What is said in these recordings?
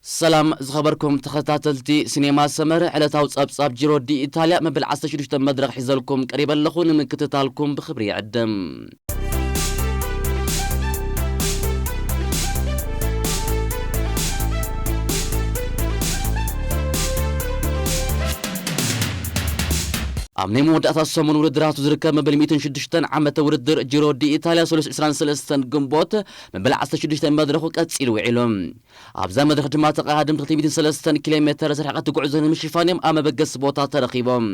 ሰላም ዝኸበርኩም ተኸታተልቲ ሲኔማ ሰመረ፣ ዕለታዊ ጸብጻብ ጂሮ ዲ ኢታልያ መበል ዓሰርተ ሽዱሽተ መድረኽ ሒዘልኩም ቀሪበ ኣለኹ። ንምክትታልኩም ብኽብሪ ይዕድም። ኣብ ናይ መወዳእታ ሰሙን ውድድራቱ ዝርከብ መበል ሚእትን ሽዱሽተን ዓመተ ውድድር ጂሮ ዲ ኢታልያ ሰሉስ ዕስራን ሰለስተን ግንቦት መበል ዓሰርተ ሽዱሽተ መድረኹ ቀጺሉ ውዒሉ። ኣብዛ መድረኽ ድማ ተቐዳደምቲ ክልተ ሚእትን ሰለስተን ኪሎ ሜተር ዝርሕቐት ጉዕዞ ንምሽፋን እዮም ኣብ መበገሲ ቦታ ተረኺቦም።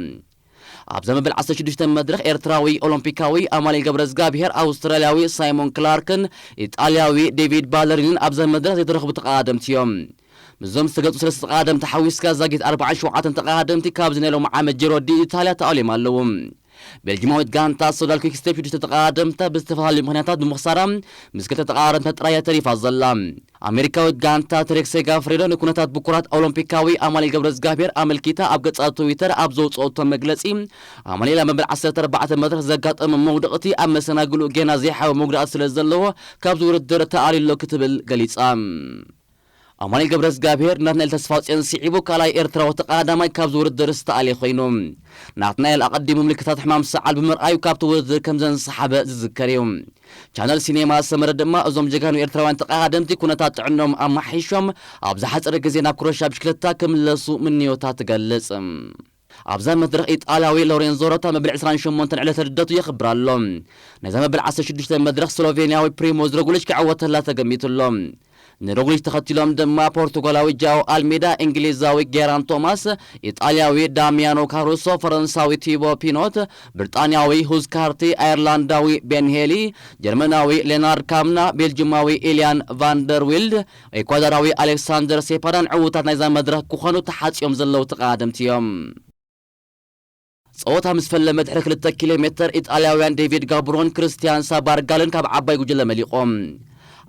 ኣብዛ መበል ዓሰርተ ሽዱሽተ መድረኽ ኤርትራዊ ኦሎምፒካዊ ኣማኑኤል ገብረዝጋብሄር፣ ኣውስትራልያዊ ሳይሞን ክላርክን ኢጣልያዊ ዴቪድ ባለሪንን ኣብዛ መድረኽ ዘይተረኽቡ ተቐዳደምቲ እዮም። ምስዞም ዝተገልጹ ሰለስተ ተቐዳደምቲ ሓዊስካ ዛጊት ኣርባዓን ሸውዓተን ተቐዳደምቲ ካብዚ ናይ ሎም ዓመት ጂሮ ዲ ኢታልያ ተኣልዮም ኣለዉ። ቤልጂማዊት ጋንታ ሶዳል ኩክ ስቴፕ ሽዱሽተ ተቐዳደምታ ብዝተፈላለዩ ምኽንያታት ብምኽሳራ ምስ ክልተ ተቐዳደምታ ጥራይ እያ ተሪፋ ዘላ። ኣሜሪካዊት ጋንታ ትሬክ ሴጋፍሬዶ ንኩነታት ብኩራት ኦሎምፒካዊ ኣማኑኤል ገብረዝጋብሄር ኣመልኪታ ኣብ ገጻ ትዊተር ኣብ ዘውጽኦቶ መግለጺ፣ ኣማኑኤል ኣብ መበል ዓሰርተ ኣርባዕተ መድረኽ ዘጋጠመ መውደቕቲ ኣብ መሰናግሉ ጌና ዘይሓዊ መጉዳእቲ ስለ ዘለዎ ካብዚ ውድድር ተኣልዩ ኣሎ ክትብል ገሊጻ። ኣማኑኤል ገብረዝጋብሄር ናትናኤል ተስፋውፅኤን ስዒቡ ካልኣይ ኤርትራዊ ተቐዳዳማይ ካብዚ ውድድር ዝተኣልየ ኮይኑ፣ ናትናኤል ኣቐዲሙ ምልክታት ሕማም ሰዓል ብምርኣዩ ካብቲ ውድድር ከም ዘንሰሓበ ዝዝከር እዩ። ቻነል ሲኔማ ሰመረ ድማ እዞም ጀጋኑ ኤርትራውያን ተቐዳደምቲ ኩነታት ጥዕኖም ኣማሓይሾም ኣብ ዝሓፀረ ግዜ ናብ ክሮሻ ብሽክለታ ክምለሱ ምንዮታ ትገልጽ። ኣብዛ መድረኽ ኢጣልያዊ ሎሬንዞ ሮታ መበል ዕስራን ሸሞንተን ዕለተ ልደቱ የኽብር ኣሎ። ነዛ መበል ዓሰርተ ሽዱሽተ መድረኽ ስሎቬንያዊ ፕሪሞዝ ሮግሊች ክዕወተላ ተገሚቱ ኣሎ። ንሮግሊች ተኸቲሎም ድማ ፖርቱጋላዊ ጃኦ ኣልሜዳ፣ እንግሊዛዊ ጌራን ቶማስ፣ ኢጣልያዊ ዳሚያኖ ካሩሶ፣ ፈረንሳዊ ቲቦ ፒኖት፣ ብሪጣንያዊ ሁዝ ካርቲ፣ ኣየርላንዳዊ ቤን ሄሊ፣ ጀርመናዊ ሌናርድ ካምና፣ ቤልጅማዊ ኢልያን ቫንደር ዊልድ፣ ኤኳዶራዊ ኣሌክሳንደር ሴፓዳን ዕዉታት ናይዛ መድረኽ ክኾኑ ተሓጽዮም ዘለዉ ተቐዳደምቲ እዮም። ጸወታ ምስ ፈለመ ድሕሪ ክልተ ኪሎ ሜተር ኢጣልያውያን ዴቪድ ጋብሮን ክርስቲያን ሳባርጋልን ካብ ዓባይ ጉጅለ መሊቖም።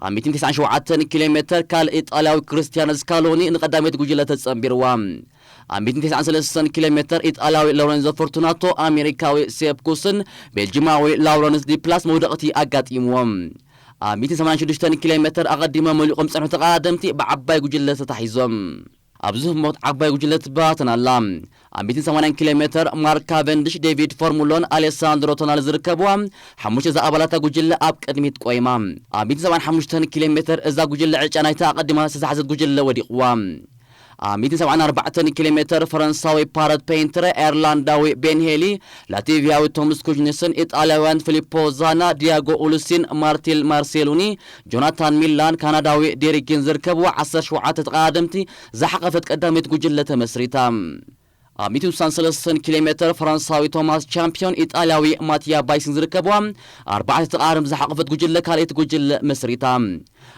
ኣብ ሚእትን ተስዓን ሸውዓተን ኪሎ ሜተር ካልእ ኢጣልያዊ ክርስቲያን ስካሎኒ ንቐዳመይቲ ጉጅለ ተጸንቢርዋ። ኣብ ሚእትን ተስዓን ሰለስተን ኪሎ ሜተር ኢጣልያዊ ሎሬንዞ ፎርቱናቶ ኣሜሪካዊ ሴፕ ኩስን ቤልጂማዊ ላውረንስ ዲፕላስ መውደቕቲ ኣጋጢምዎም። ኣብ ሚእትን ሰማንያን ሽዱሽተን ኪሎ ሜተር ኣቐዲሞም መሊቖም ዝጸንሑ ተቐዳደምቲ ብዓባይ ጉጅለ ተታሒዞም። ኣብዚ ህሞት ዓባይ ጉጅለ ትበታተን ኣላ። ኣብ ሚእትን ሰማንያን ኪሎ ሜተር ማርክ ካቨንድሽ፣ ዴቪድ ፎርሙሎን ኣሌሳንድሮ ቶናል ዝርከብዋ ሓሙሽተ ዝኣባላታ ጉጅለ ኣብ ቅድሚት ቆይማ። ኣብ ሚእትን ሰብዓን ሓሙሽተን ኪሎ ሜተር እዛ ጉጅለ ዕጫ ናይታ ኣቐዲማ ዝተታሕዘት ጉጅለ ወዲቕዋ። ኣብ ሚእትን ሰብዓን ኣርባዕተን ኪሎ ሜተር ፈረንሳዊ ፓረት ፔይንትረ፣ ኣየርላንዳዊ ቤን ሄሊ፣ ላቲቪያዊ ቶምስ ኩጅንስን ኢጣልያውያን ፊሊፖ ዛና፣ ዲያጎ ኡሉሲን፣ ማርቲል ማርሴሉኒ፣ ጆናታን ሚላን፣ ካናዳዊ ዴሪክ ጊን ዝርከብዎ ዓሰርተ ሸውዓተ ተቐዳደምቲ ዝሓቐፈት ቀዳመይቲ ጉጅለ ተመስሪታ። ኣብ ሚእትን ስሳን ሰለስተን ኪሎ ሜተር ፈረንሳዊ ቶማስ ቻምፒዮን፣ ኢጣልያዊ ማቲያ ባይሲን ዝርከብዋ ኣርባዕተ ተቐዳደምቲ ዝሓቐፈት ጉጅለ ካልኣይቲ ጉጅለ መስሪታ።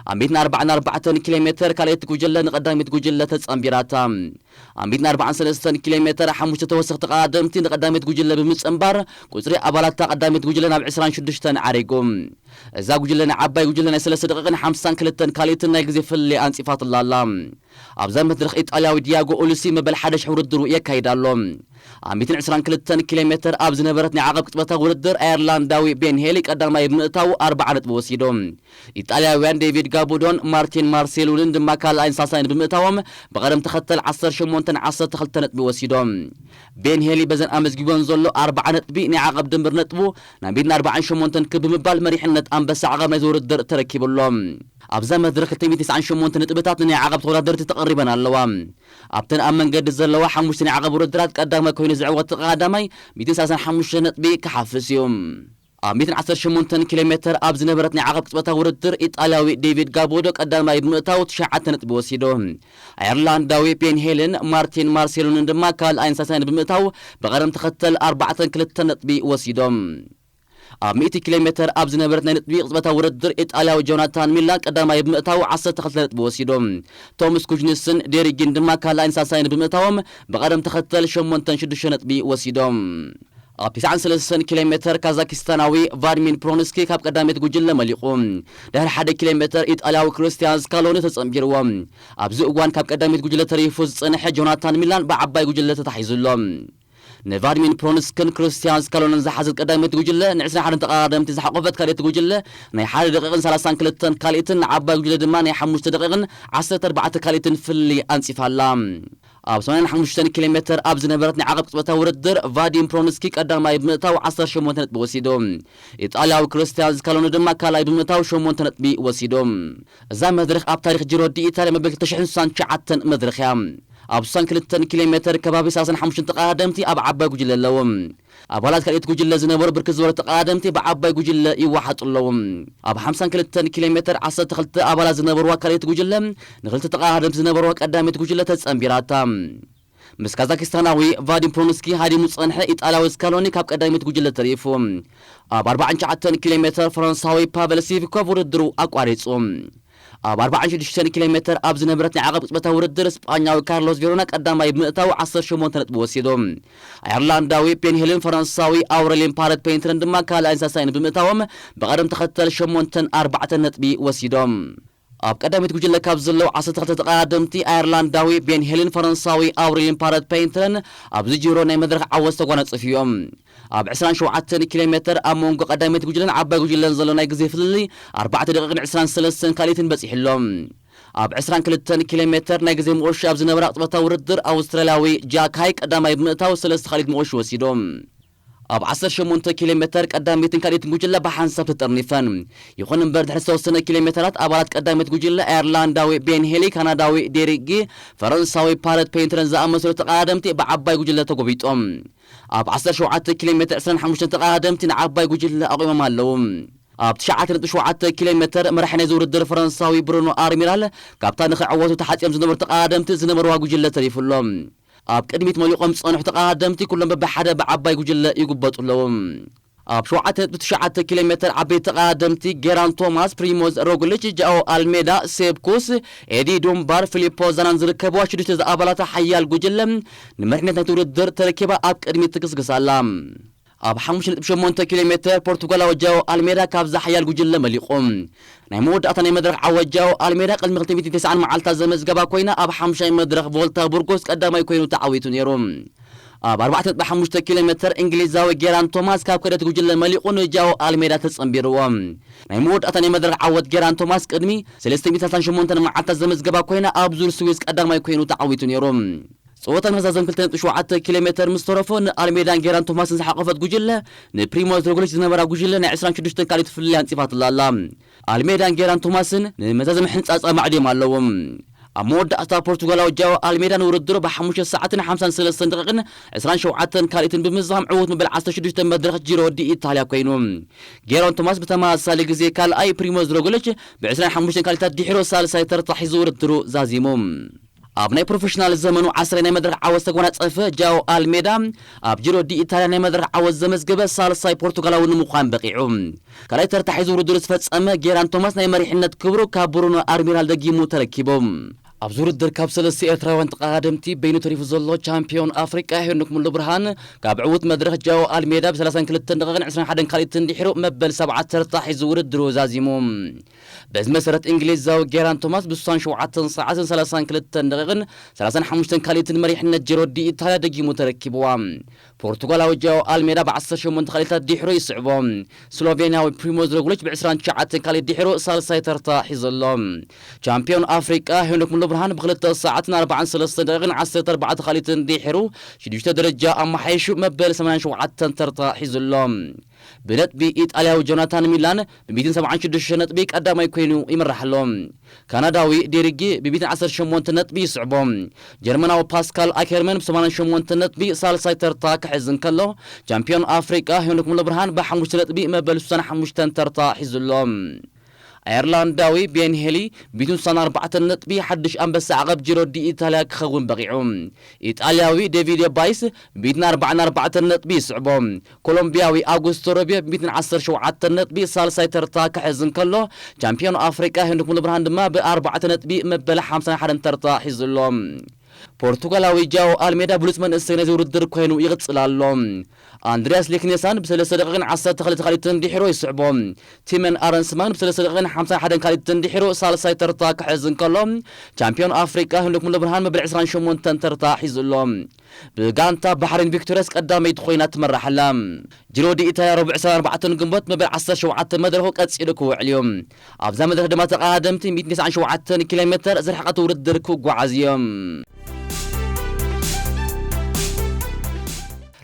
ኣብ ሚእትን ኣርባዓን ኣርባዕተን ኪሎ ሜተር ካልኣይቲ ጉጅለ ንቐዳመይቲ ጉጅለ ተጸንቢራታ። ኣብ ሚእትን ኣርባዓን ሰለስተን ኪሎ ሜተር ሓሙሽተ ተወሰኽቲ ተቐዳደምቲ ንቐዳመይቲ ጉጅለ ብምጽንባር፣ ቁጽሪ ኣባላታ ቀዳመይቲ ጉጅለ ናብ ዕስራን ሽዱሽተን ዓሪጉ። እዛ ጉጅለ ንዓባይ ጉጅለ ናይ ሰለስተ ደቂቕን ሓምሳን ክልተን ካልኢትን ናይ ግዜ ፍልልይ ኣንጺፋትላ ኣላ። ኣብዛ መድረኽ ኢጣልያዊ ዲያጎ ኡሉሲ መበል ሓደ ሽሕ ውድድሩ የካይድ ኣሎ። ኣብ ሚእትን ዕስራን ክልተን ኪሎ ሜተር ኣብ ዝነበረት ናይ ዓቐብ ቅጽበታዊ ውድድር ኣየርላንዳዊ ቤን ሄሊ ቀዳማይ ብምእታዉ ኣርብዓ ነጥቢ ወሲዱ። ኢጣልያውያን ዴቪድ ጋቡዶን ማርቲን ማርሴሉንን ድማ ካልኣይን ሳልሳይን ብምእታዎም ብቐደም ተኸተል ዓሰርተ ሸሞንተን ዓሰርተ ክልተ ነጥቢ ወሲዶም። ቤን ሄሊ በዘን ኣመዝጊቦን ዘሎ ኣርብዓ ነጥቢ ናይ ዓቐብ ድምር ነጥቡ ናብ ሚእትን ኣርባዓን ሸሞንተን ክብ ብምባል መሪሕነት ኣንበሳ ዓቐብ ናይዚ ውድድር ተረኪቡ ኣሎ። ኣብዛ መድረኽ ክልተ ሚእትን ተስዓን ሸሞንተ ነጥብታት ንናይ ዓቐብ ተወዳደርቲ ተቐሪበን ኣለዋ። ኣብተን ኣብ መንገዲ ዘለዋ ሓሙሽተ ናይ ዓቐብ ውድድራት ቀዳማይ ኮይኑ ዝዕወት ተቐዳዳማይ ሚእትን ሰላሳን ሓሙሽተ ነጥቢ ክሓፍስ እዩ። ኣብ ሚእትን ዓሰርተ ሸሞንተን ኪሎ ሜተር ኣብ ዝነበረት ናይ ዓቐብ ቅጽበታዊ ውድድር ኢጣልያዊ ዴቪድ ጋቦዶ ቀዳማይ ብምእታው ትሽዓተ ነጥቢ ወሲዱ። ኣየርላንዳዊ ቤን ሄልን ማርቲን ማርሴሉንን ድማ ካልኣይን ሳልሳይን ብምእታው ብቐደም ተኸተል ኣርባዕተን ክልተን ነጥቢ ወሲዶም። ኣብ ሚእቲ ኪሎ ሜተር ኣብ ዝነበረት ናይ ነጥቢ ቅጽበታዊ ውድድር ኢጣልያዊ ጆናታን ሚላን ቀዳማይ ብምእታው ዓሰርተ ክልተ ነጥቢ ወሲዱ። ቶምስ ኩጅንስን ዴሪጊን ድማ ካልኣይን ሳልሳይን ብምእታዎም ብቐደም ተኸተል ሸሞንተን ሽዱሽተ ነጥቢ ወሲዶም። ኣብ ተስዓን ሰለስተን ኪሎ ሜተር ካዛኪስታናዊ ቫድሚን ፕሮንስኪ ካብ ቀዳመይቲ ጉጅለ መሊቑ። ድሕሪ ሓደ ኪሎ ሜተር ኢጣልያዊ ክርስቲያን ስካሎኒ ተጸንቢርዎ። ኣብዚ እዋን ካብ ቀዳመይቲ ጉጅለ ተሪፉ ዝጸንሐ ጆናታን ሚላን ብዓባይ ጉጅለ ተታሒዙ ኣሎ። ንቫድሚን ፕሮንስክን ክርስቲያን ስካሎንን ዝሓዘት ቀዳመይቲ ጉጅለ ን ዕስራን ሓደን ተቐዳደምቲ ዝሓቆፈት ካልኣይቲ ጉጅለ ናይ ሓደ ደቂቕን ሰላሳን ክልተን ካልኢትን ንዓባይ ጉጅለ ድማ ናይ ሓሙሽተ ደቂቕን ዓሰርተ ኣርባዕተ ካልኢትን ፍልልይ ኣንጺፋ ኣላ። ኣብ ሰማንያን ሓሙሽተን ኪሎ ሜተር ኣብ ዝነበረት ናይ ዓቐብ ቅጽበታዊ ውድድር ቫዲም ፕሮንስኪ ቀዳማይ ብምእታው ዓሰርተ ሸሞንተ ነጥቢ ወሲዱ። ኢጣልያዊ ክርስቲያን ስካሎኒ ድማ ካልኣይ ብምእታው ሸሞንተ ነጥቢ ወሲዱ። እዛ መድረኽ ኣብ ታሪኽ ጂሮ ዲ ኢታልያ መበል ክልተ ሽሕን ስሳን ትሽዓተን መድረኽ እያ። ኣብ ስሳን ክልተን ኪሎ ሜተር ከባቢ ሰላሳን ሓሙሽተን ተቐዳደምቲ ኣብ ዓባይ ጉጅለ ኣለዉ። ኣባላት ካልኣይቲ ጉጅለ ዝነበሩ ብርክት ዝበሉ ተቐዳደምቲ ብዓባይ ጉጅለ ይወሓጡ ኣለዉ። ኣብ ሓምሳን ክልተን ኪሎ ሜተር ዓሰርተ ክልተ ኣባላት ዝነበርዋ ካልኣይቲ ጉጅለ ንክልተ ተቐዳደምቲ ዝነበርዋ ቀዳመይቲ ጉጅለ ተጸንቢራታ። ምስ ካዛኪስታናዊ ቫዲም ፕሮንስኪ ሃዲሙ ዝጸንሐ ኢጣልያዊ ስካሎኒ ካብ ቀዳመይቲ ጉጅለ ተሪፉ። ኣብ ኣርባዓን ትሽዓተን ኪሎ ሜተር ፈረንሳዊ ፓቨል ሲቪኮቭ ውድድሩ ኣቋሪጹ። ኣብ ኣርባዓን ሽዱሽተን ኪሎ ሜተር ኣብ ዝነበረት ናይ ዓቐብ ቅጽበታዊ ውድድር ስጳኛዊ ካርሎስ ቬሮና ቀዳማይ ብምእታው ዓሰርተ ሸሞንተ ነጥቢ ወሲዱ። ኣየርላንዳዊ ቤን ሄልን ፈረንሳዊ ኣውረሊን ፓረት ፔንትረን ድማ ካልኣይን ሳልሳይን ብምእታዎም ብቐደም ተኸተል ሸሞንተን ኣርባዕተን ነጥቢ ወሲዶም። ኣብ ቀዳመይቲ ጉጅለ ካብ ዘለዉ ዓሰርተ ክልተ ተቐዳደምቲ ኣየርላንዳዊ ቤን ሄልን ፈረንሳዊ ኣውረሊን ፓረት ፔንትረን ኣብዚ ጂሮ ናይ መድረኽ ዓወት ዝተጓናጸፉ እዮም። ኣብ ዕስራን ሸውዓተን ኪሎ ሜተር ኣብ መንጎ ቀዳመይቲ ጉጅለን ዓባይ ጉጅለን ዘሎ ናይ ግዜ ፍልልይ ኣርባዕተ ደቂቕን ዕስራን ሰለስተን ካልኢትን በጺሑ ኣሎ። ኣብ ዕስራን ክልተን ኪሎ ሜተር ናይ ግዜ መወሻ ኣብ ዝነበረ ቅጽበታዊ ውድድር ኣውስትራልያዊ ጃክ ሃይ ቀዳማይ ብምእታው ሰለስተ ካልኢት መወሽ ወሲዶም። ኣብ ዓሰርተ ሸሞንተ ኪሎ ሜተር ቀዳመይትን ካልኢትን ጉጅለ ብሓንሳብ ተጠርኒፈን። ይኹን እምበር ድሕሪ ዝተወሰነ ኪሎ ሜተራት ኣባላት ቀዳመይቲ ጉጅለ ኣየርላንዳዊ ቤን ሄሊ፣ ካናዳዊ ዴሪክ ጊ፣ ፈረንሳዊ ፓረት ፔንትረን ዝኣመሰሉ ተቐዳደምቲ ብዓባይ ጉጅለ ተጎቢጦም። ኣብ ዓሰርተ ሸውዓተ ኪሎ ሜተር ዕስራን ሓሙሽተን ተቐዳደምቲ ንዓባይ ጉጅለ ኣቑሞም ኣለዉ። ኣብ ትሽዓተ ነጥቢ ሸውዓተ ኪሎ ሜተር መራሒ ናይዚ ውድድር ፈረንሳዊ ብሩኖ ኣርሚራል ካብታ ንኽዕወቱ ተሓጽዮም ዝነበሩ ተቐዳደምቲ ዝነበርዋ ጉጅለ ተሪፉ ኣሎ። ኣብ ቅድሚት መሊቖም ዝጸንሑ ተቐዳደምቲ ኩሎም በብሓደ ብዓባይ ጉጅለ ይጉበጡ ኣለዉ። ኣብ ሸውዓተ ነጥቢ ትሽዓተ ኪሎ ሜተር ዓበይቲ ተቐዳደምቲ ጌራን ቶማስ፣ ፕሪሞዝ ሮግሊች፣ ጃኦ ኣልሜዳ፣ ሴብ ኩስ፣ ኤዲ ዱምባር፣ ፊሊፖ ዛናን ዝርከብዋ ሽዱሽተ ዝኣባላታ ሓያል ጉጅለ ንመሪሕነት ናይቲ ውድድር ተረኪባ ኣብ ቅድሚት ትግስግስ ኣላ። ኣብ ሓሙሽተ ነጥቢ ሸሞንተ ኪሎ ሜተር ፖርቱጋላዊ ጃኦ ኣልሜዳ ካብዛ ሓያል ጉጅለ መሊቑ። ናይ መወዳእታ ናይ መድረኽ ዓወት ጃኦ ኣልሜዳ ቅድሚ ክልተ ሚእትን ተስዓን መዓልታት ዘመዝገባ ኮይና ኣብ ሓሙሻይ መድረኽ ቮልታ ቡርጎስ ቀዳማይ ኮይኑ ተዓዊቱ ነይሩ። ኣብ ኣርባዕተ ነጥቢ ሓሙሽተ ኪሎ ሜተር እንግሊዛዊ ጌራን ቶማስ ካብ ከደት ጉጅለ መሊቑ ንጃኦ ኣልሜዳ ተጸንቢርዎ። ናይ መወዳእታ ናይ መድረኽ ዓወት ጌራን ቶማስ ቅድሚ ሰለስተ ሚእትን ሰላሳን ሸሞንተን መዓልታት ዘመዝገባ ኮይና ኣብ ዙር ስዊስ ቀዳማይ ኮይኑ ተዓዊቱ ነይሩ። ጸወታ መዛዘም ክልተ ነጥቢ ሸውዓተ ኪሎ ሜተር ምስ ተረፎ ንኣልሜዳን ጌራን ቶማስን ዝሓቆፈት ጉጅለ ንፕሪሞዝ ሮግሊች ዝነበራ ጉጅለ ናይ ዕስራን ሽዱሽተን ካልኢት ፍልልይ ኣንጺፋትላ ኣላ። ኣልሜዳን ጌራን ቶማስን ንመዛዘሚ ሕንጻጻ ማዕድዮም ኣለዎም። ኣብ መወዳእታ ፖርቱጋላዊ ጃኦ ኣልሜዳ ንውድድሩ ብሓሙሽተ ሰዓትን ሓምሳን ሰለስተን ደቂቕን ዕስራን ሸውዓተን ካልኢትን ብምዝዛም ዕዉት መበል ዓሰርተ ሽዱሽተ መድረኽ ጂሮ ዲ ኢታልያ ኮይኑ። ጌራን ቶማስ ብተመሳሳሊ ግዜ ካልኣይ፣ ፕሪሞዝ ሮግሊች ብ ዕስራን ሓሙሽተን ካልኢታት ድሒሩ ሳልሳይ ተርታ ሒዙ ውድድሩ ዛዚሙ። ኣብ ናይ ፕሮፌሽናል ዘመኑ ዓስራይ ናይ መድረኽ ዓወት ዝተጎናጸፈ ጃኦ ኣልሜዳ ኣብ ጂሮ ዲ ኢታልያ ናይ መድረኽ ዓወት ዘመዝገበ ሳልሳይ ፖርቱጋላዊ ንምዃን በቒዑ። ካልኣይ ተርታ ሒዙ ውድድሩ ዝፈጸመ ጌራን ቶማስ ናይ መሪሕነት ክብሩ ካብ ብሩኖ ኣርሚራል ደጊሙ ተረኪቡ። ኣብዚ ውድድር ካብ ሰለስተ ኤርትራውያን ተቐዳደምቲ በይኑ ተሪፉ ዘሎ ቻምፒዮን ኣፍሪቃ ሄኖክ ሙሉብርሃን ካብ ዕዉት መድረኽ ጃኦ ኣልሜዳ ብ ሰላሳን ክልተን ደቂቕን ዕስራን ሓደን ካልኢትን ድሒሩ መበል ሰብዓ ተርታ ሒዙ ውድድሩ ዛዚሙ። በዚ መሰረት እንግሊዛዊ ጌራን ቶማስ ብ ስሳን ሸውዓተን ሰዓትን ሰላሳን ክልተን ደቂቕን ሰላሳን ሓሙሽተን ካልኢትን መሪሕነት ጂሮ ዲ ኢታልያ ደጊሙ ተረኪብዋ። ፖርቱጋላዊ ጃኦ ኣልሜዳ ብ ዓሰርተ ሸሞንተ ካልኢታት ድሒሩ ይስዕቦ። ስሎቬንያዊ ፕሪሞዝ ሮግሊች ብ ዕስራን ትሽዓተን ካልኢት ድሒሩ ሳልሳይ ተርታ ሒዙ ኣሎ። ቻምፒዮን ኣፍሪቃ ሄኖክ ሙሉብርሃን ብ ክልተ ሰዓትን ኣርባዓን ሰለስተን ደቂቕን ዓሰርተ ኣርባዕተ ካልኢትን ድሒሩ ሽዱሽተ ደረጃ ኣመሓይሹ መበል ሰማንያን ሸውዓተን ተርታ ሒዙ ኣሎ። ብነጥቢ ኢጣልያዊ ጆናታን ሚላን ብ ሚእትን ሰብዓን ሽዱሽተ ነጥቢ ቀዳማይ ኮይኑ ይምራሕ ኣሎ። ካናዳዊ ዴሪጊ ብ ሚእትን ዓሰርተ ሸሞንተ ነጥቢ ይስዕቦ። ጀርመናዊ ፓስካል ኣከርመን ብ ሰማንያን ሸሞንተ ነጥቢ ሳልሳይ ተርታ ክሕዝ እንከሎ፣ ቻምፒዮን ኣፍሪቃ ሄኖክ ሙሉብርሃን ብ ሓሙሽተ ነጥቢ መበል ስሳን ሓሙሽተን ተርታ ሒዙ ኣሎ። ኣየርላንዳዊ ቤን ሄሊ ብ ሚእትን ስሳን ኣርባዕተን ነጥቢ ሓድሽ ኣንበሳ ዓቐብ ጂሮ ዲ ኢታልያ ክኸውን በቒዑ። ኢጣልያዊ ዴቪድ ባይስ ብ ሚእትን ኣርባዓን ኣርባዕተን ነጥቢ ይስዕቦ። ኮሎምቢያዊ ኣውጉስቶ ሮቢዮ ብ ሚእትን ዓሰርተ ሸውዓተን ነጥቢ ሳልሳይ ተርታ ክሕዝ እንከሎ፣ ቻምፒዮን ኣፍሪቃ ሄኖክ ሙሉብርሃን ድማ ብ ኣርባዕተ ነጥቢ መበል ሓምሳን ሓደን ተርታ ሒዙ ኣሎ። ፖርቱጋላዊ ጃኦ ኣልሜዳ ብሉጽ መንእሰይ ናይዚ ውድድር ኮይኑ ይቕጽል ኣሎ። ኣንድሪያስ ሊክኔሳን ብሰለስተ ደቂቕን ዓሰርተ ክልተ ካሊትን ድሒሩ ይስዕቦ። ቲመን ኣረንስማን ብሰለስተ ደቂቕን ሓምሳን ሓደን ካሊትን ድሒሩ ሳልሳይ ተርታ ክሕዝ እንከሎ፣ ቻምፒዮን ኣፍሪቃ ህንዶክ ሙሉ ብርሃን መበል ዕስራን ሸሞንተን ተርታ ሒዙ ኣሎ። ብጋንታ ባሕሬን ቪክቶሪያስ ቀዳመይቲ ኮይና ትመራሕ ኣላ። ጂሮ ዲ ኢታልያ ረቡዕ ዕስራን ኣርባዕተን ግንቦት መበል ዓሰርተ ሸውዓተ መድረኹ ቀጺሉ ክውዕል እዩ። ኣብዛ መድረኽ ድማ ተቐዳደምቲ ሚእትን ተስዓን ሸውዓተን ኪሎ ሜተር ዝርሕቐት ውድድር ክጓዓዝ እዮም።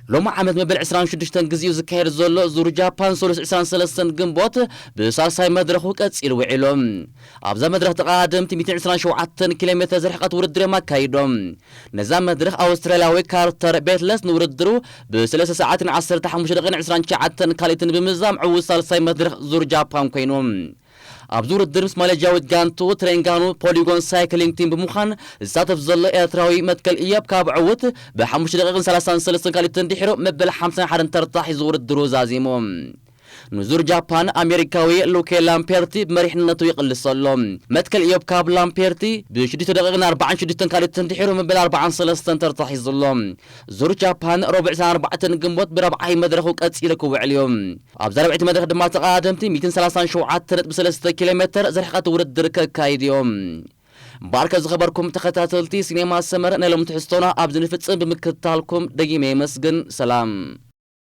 ሎሚ ዓመት መበል ዕስራን ሽዱሽተን ግዜኡ ዝካየድ ዘሎ ዙር ጃፓን ሰሉስ ዕስራን ሰለስተን ግንቦት ብሳልሳይ መድረኹ ቀጺሉ ውዒሉ። ኣብዛ መድረኽ ተቐዳደምቲ ሚእትን ዕስራን ሸውዓተን ኪሎ ሜተር ዝርሕቐት ውድድር እዮም ኣካይዶም። ነዛ መድረኽ ኣውስትራልያዊ ካርተር ቤትለስ ንውድድሩ ብሰለስተ ሰዓትን ዓሰርተ ሓሙሽተ ደቂቕን ዕስራን ትሽዓተን ካሊትን ብምዛም ዕዉት ሳልሳይ መድረኽ ዙር ጃፓን ኮይኑ። ኣብዚ ውድድር ምስ ማሌዥያዊት ጋንቱ ትሬንጋኑ ፖሊጎን ሳይክሊንግ ቲም ብምዃን ዝሳተፍ ዘሎ ኤርትራዊ መትከል እዮብ ካብ ዕዉት ብሓሙሽተ ደቂቕን ሰላሳን ሰለስተን ካሊትን ድሒሩ መበል ሓምሳን ሓደን ተርታ ሒዙ ውድድሩ ዛዚሙ። ንዙር ጃፓን ኣሜሪካዊ ሉኬ ላምፔርቲ ብመሪሕነቱ ይቕልስ ኣሎ። መትከል እዮብ ካብ ላምፔርቲ ብሽዱሽተ ደቂቕን ኣርባዓን ሽዱሽተን ካሊትን ድሒሩ መበል ኣርባዓን ሰለስተን ተርታ ሒዙ ኣሎ። ዙር ጃፓን ረቡዕ ዕስራን ኣርባዕተን ግንቦት ብራብዓይ መድረኹ ቀጺሉ ክውዕል እዩ። ኣብዛ ራብዐይቲ መድረኽ ድማ ተቐዳደምቲ ሚእትን ሰላሳን ሸውዓተ ነጥቢ ሰለስተ ኪሎ ሜተር ዝርሕቐት ውድድር ከካይዱ እዮም። እምበኣርከ ዝኸበርኩም ተኸታተልቲ ሲኔማ ሰመር፣ ናይ ሎም ትሕዝቶና ኣብዚ ንፍጽም። ብምክትታልኩም ደጊመ የመስግን። ሰላም።